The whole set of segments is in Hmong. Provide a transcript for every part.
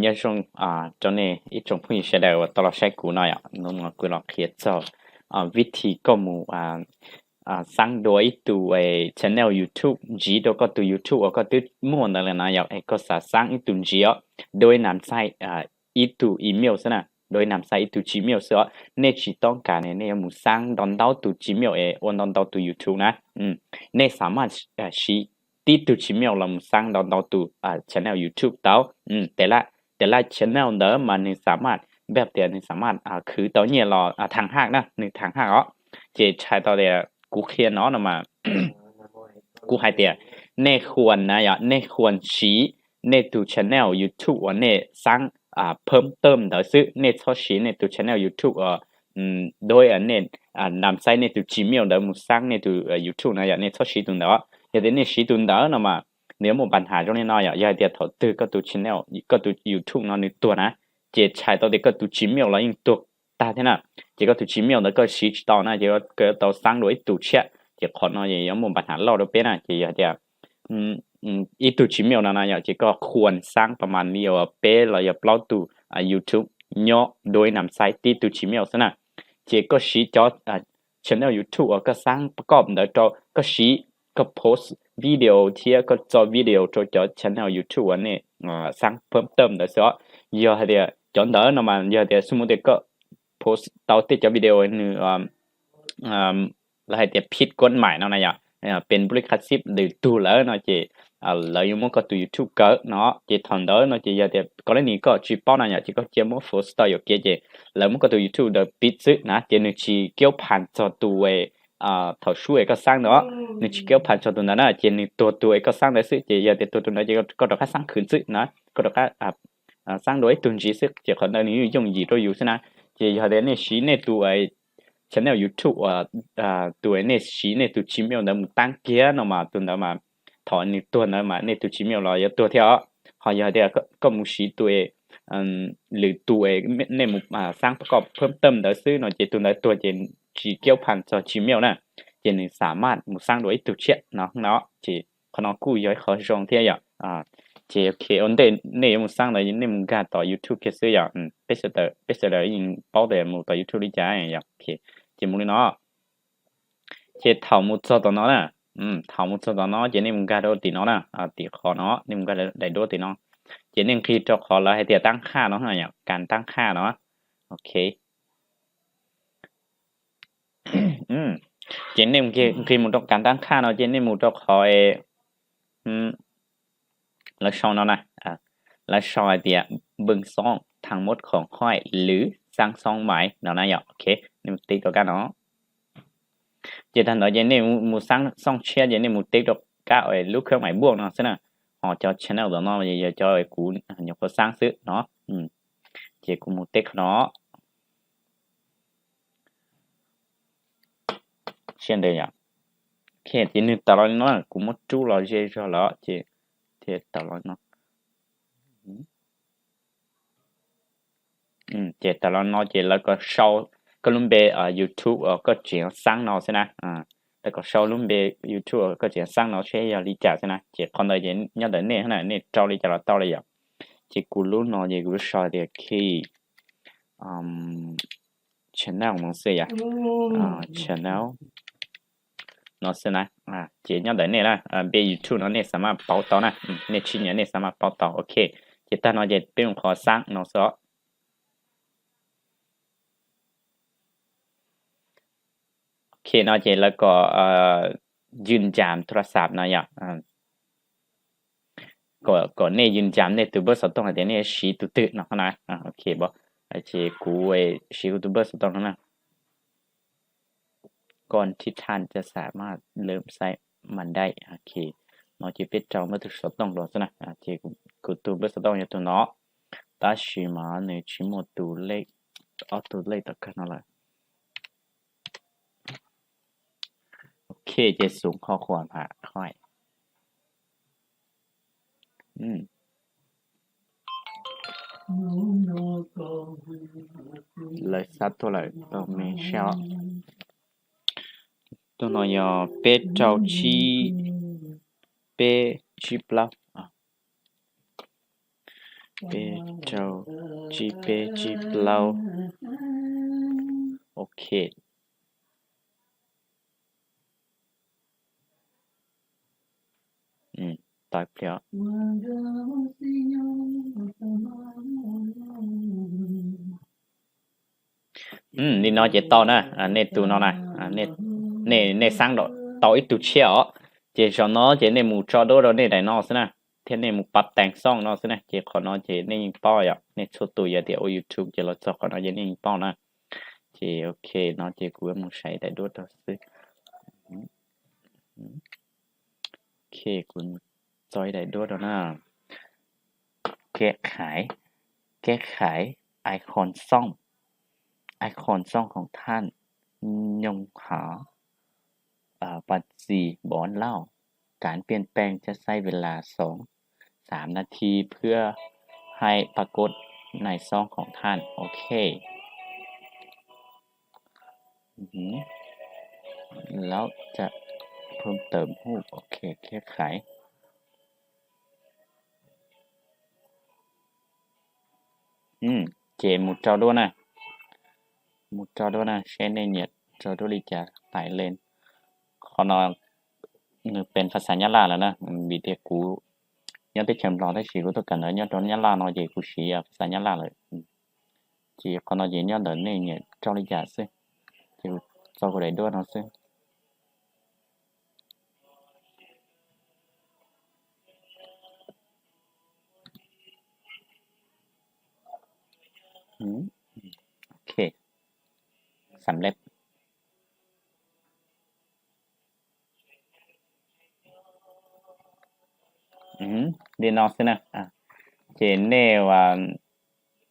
Nyob zoo rau nej ib tsoom phooj ywg sawv daws uas tau los saib kuv no yom, hnub no kuv los qhia txog vib thi koj mus xaab dua ib tug channel YouTube ntsiv rau koj tus YouTube uas koj twb muaj ntawd lawm na yom, es koj xav xaab ib tug ntsiv os, dua ib nam xaib ib tug email xwb na, dua ib nam xaib ib tug Gmail xwb os, nej tsis toob kas ne nej yuav mus xaab ntau ntau tus Gmail es ua ntau ntau tus YouTube na, nej xav maj siv tib tug Gmail los mus xaab ntau ntau tus channel YouTube tau. Tes laj channel ntawd mas nws xav maj, npaj tias nws xav maj khwv tau nyiaj los thav haj na, nws thav haj os. Ces txhais tau tias kuv qhia no no mas kuv hais tias nej huam na yom, nej huam siv nej tus channel YouTube uas nej xaab phawb tawm ntawd xwb, nej txhob siv nej tus channel YouTube uas dua nej nam xaib nej tus Gmail ntawd mus xaab nej tus YouTube na yom, nej txhob siv tus ntawd. Yog tias nej siv tus ntawd no mas nws yuav muaj pab has zoo li no yom, yog hais tias thaum twg koj tus channel, koj tus YouTube no nws tuag na, ces txhais tau tias koj tus Gmail los yeej tuag tag thiab na. Ces koj tus Gmail ntawd koj siv tsis tau na, ces koj yuav tau xaab dua ib tug tshiab, ces qhov no yuav muaj pab has loj rau peb na. Ces yog hais tias ib tug Gmail no na yom, ces koj huam xaab pas mas li uas peb los yog plaub tus YouTube nyob dua ib nam xaib tib tug Gmail xwb na. Ces koj siv cov channel YouTube uas koj xaab koj ntawd rau, koj siv koj post video thiab koj tso video rau cov channel YouTube uas nej xaab phawb tawm ntawd xwb os. Yog hais tias cov ntawd no mas yog tias xu mus tias koj post tau tej cov video nws lawv hais tias phij kuab maim no na yom, pes npub li qha xib ntws tug lawm no ces lawv yuav muab koj tus YouTube kawm no. Ces thaum ntawd no ces yog tias koj leej nis koj tsis paub na yom, ces koj cia muab force stop yuam kev ces lawv muab koj tus YouTube ntawd pib xwb na, ces nws tsis kiub phas txog tus thaum sub es koj xaab ntawd, nws tsis kiub phas txog tus ntawd na, ces nws tuag tus es koj xaab ntawd xwb. Ces yog tias tuag tus ntawd ces koj rov qab xaab khwv xwb na, koj rov qab xaab dua ib tug ntsiv xwb, ces qhov ntawd nws yeej yooj yim rau yus xwb na. Ces yog tias nej siv nej tus channel YouTube uas tus nej siv nej tus Gmail ntawd mus taab kiag no mas tus ntawd mas thaum nws tuag ntawd mas nej tus Gmail los yuav tuag thiab os. Ho yog tias koj mus siv tus lwm tus nej mus xaab koj phawb tawm ntawd xwb no ces tus ntawd tuag ces tsis kiub phas txog Gmail na, ces nws xav maj mus xaab dua ib tug tshiab no no. Ces qhov no kuj yog ib qhov zoo thiab yom. Ces ok, ua ntej nej yuav mus xaab ntawd nej mus nkag tom YouTube kiag xwb yom. Peb sawv daws yeej paub tias mus tom YouTube li cas yom. Ces mus li no. Ces thaum mus txog tom no na, thaum mus txog tom no ces nej mus nkag rau tim no na, tim qhov no nej mus nkag daim duab tim no, ces nej nqis rau qhov lawv hais tias taab qhaj no, kas taab qhaj no. Ok. Ces nej nqis mus rau kas taab qhaj no ces nej mus rau qhov lawv sau no na, lawv sau hais tias npwj xoob thaj mub khoom khuaj lwm xaab xoob mais no na yom. Ok, nej mus teb rau kab no. Ces tag ntawd ces nej mus xaab xoob tshiab ces nej mus teb rau kab lub khab mais npuaj no xwb na. Ho cov channel tom no yog cov kuv nyuam qhuav xaab xwb no. Ces kuv mus teb qhov no. Siab ntev yom. Ok, ces nws tawm los li no, kuv muab rub los ze zog lawm ces thiaj tawm los no. Ces tawm los no ces lawv kom sau koj lub npe YouTube uas koj tseem xaab no xwb na. Lawv kom sau lub npe YouTube uas koj tseem xaab no seb yog li cas xwb na. Ces qhov ntawd ces nyob ntawm nej na, nej rau li cas los tau li yom. Ces kuv lub no ces kuv sau tias Key channel no xwb yom. Channel no xwb na. Ces nyob ntawm nej na, npe YouTube no nej xav maj pauv tau na, nej tsis nyiam nej xav maj pauv tau. Ok, ces tag no ces peb mus qhov xaab no xwb os. Ok, no ces lawv kom yws ncas thoo las xav no yom. Kom nej yws ncas nej tus npawb xov tooj hais tias nej siv tus twg no na. Ok, ces kuv siv kuv tus npawb xov tooj no na. Koj thib thaj cov xav maj lwm xaib mas dai. Ok, no ces peb rau npawb tus xov tooj los xwb na. Ces kuv tus npawb xov tooj yog tus no, tab sis mas nws tsis muaj tus lej, ob tug lej tom kawg no lawm. Ok, ces xum qhov quas mam qhov. Lawv xav tuaj lawm tau me sab. Tus no yog peb rau tsib, peb tsib plaub. Peb rau, tsib peb tsib plaub. Ok. Tos ib pliag. Li no ces tau na, nej tus no na, nej xab tau ib tug tshiab os. Ces zaum no ces nej mus tso duab rau nej daim no xwb na, thiab nej mus pab tees xoo no xwb na, ces qhov no ces nej yeej paub yom, nej txhua tus yog tias ua YouTube ces los txog qhov no ces nej yeej paub na. Ces ok, no ces kuv mus saib daim duab rau xwb. Ok, kuv tso ib daim duab rau na. Kev khaiv, kev khaiv icon xoo, icon xoo ของท่าน nhung hov pas txis npov lauj, kav piaj peej caj xaib ves las xoov xav nas thi phiab haib pas kod nais xoob khoom thaj. Ok. Lawv cam phwm tawm hub. Ok, kev khaiv. Ces mus rau duab na, mus rau duab na, seb nej nyiam rau duab li cas tải lên. Qhov no nws pem phas xas Nyab Laj lawm na, vim tias kuv nyob teb chaws Nplog tab sis kuv tuaj kawm ntawv nyob rau Nyab Laj no ces kuv siv phas xas Nyab Laj lawm. Ces qhov no ces nyob ntawm nej nyiam rau li cas xwb, ces kuv tso kuv daim duab no xwb. Ok, xam leb. Li no xwb na. Ces nej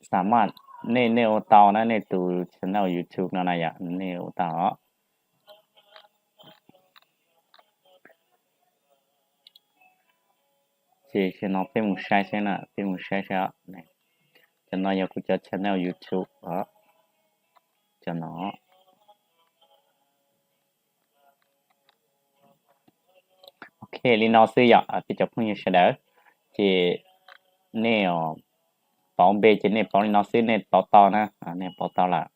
xam maj, nej, nej ua tau na, nej tus channel YouTube no na yom, nej ua tau. Ces no peb mus saib seb na, peb mus saib seb. Cov no yog kuv cov channel YouTube os, cov no. Ok, li no xwb yom, peb cov phooj ywg sawv daws. Ces nej pauv npe ces nej pauv li no xwb, nej pauv tau na, nej pauv tau lawm.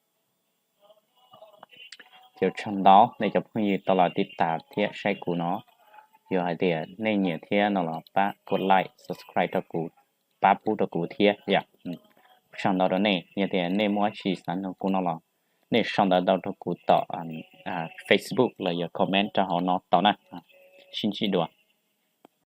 Ces ua tsaug ntau nej cov phooj ywg tau los tiv tas thiab saib kuv no. Yog hais tias nej nyiam thiab no los pab kuv like, subscribe rau kuv, pab pub rau kuv thiab yom. Ua tsaug ntau rau nej. Yog tias nej muaj dab tsi xav nug kuv no los nej sau ntawv tau rau kuv tom Facebook los yog comment rau hauv no tau na. Sib ntsib dua.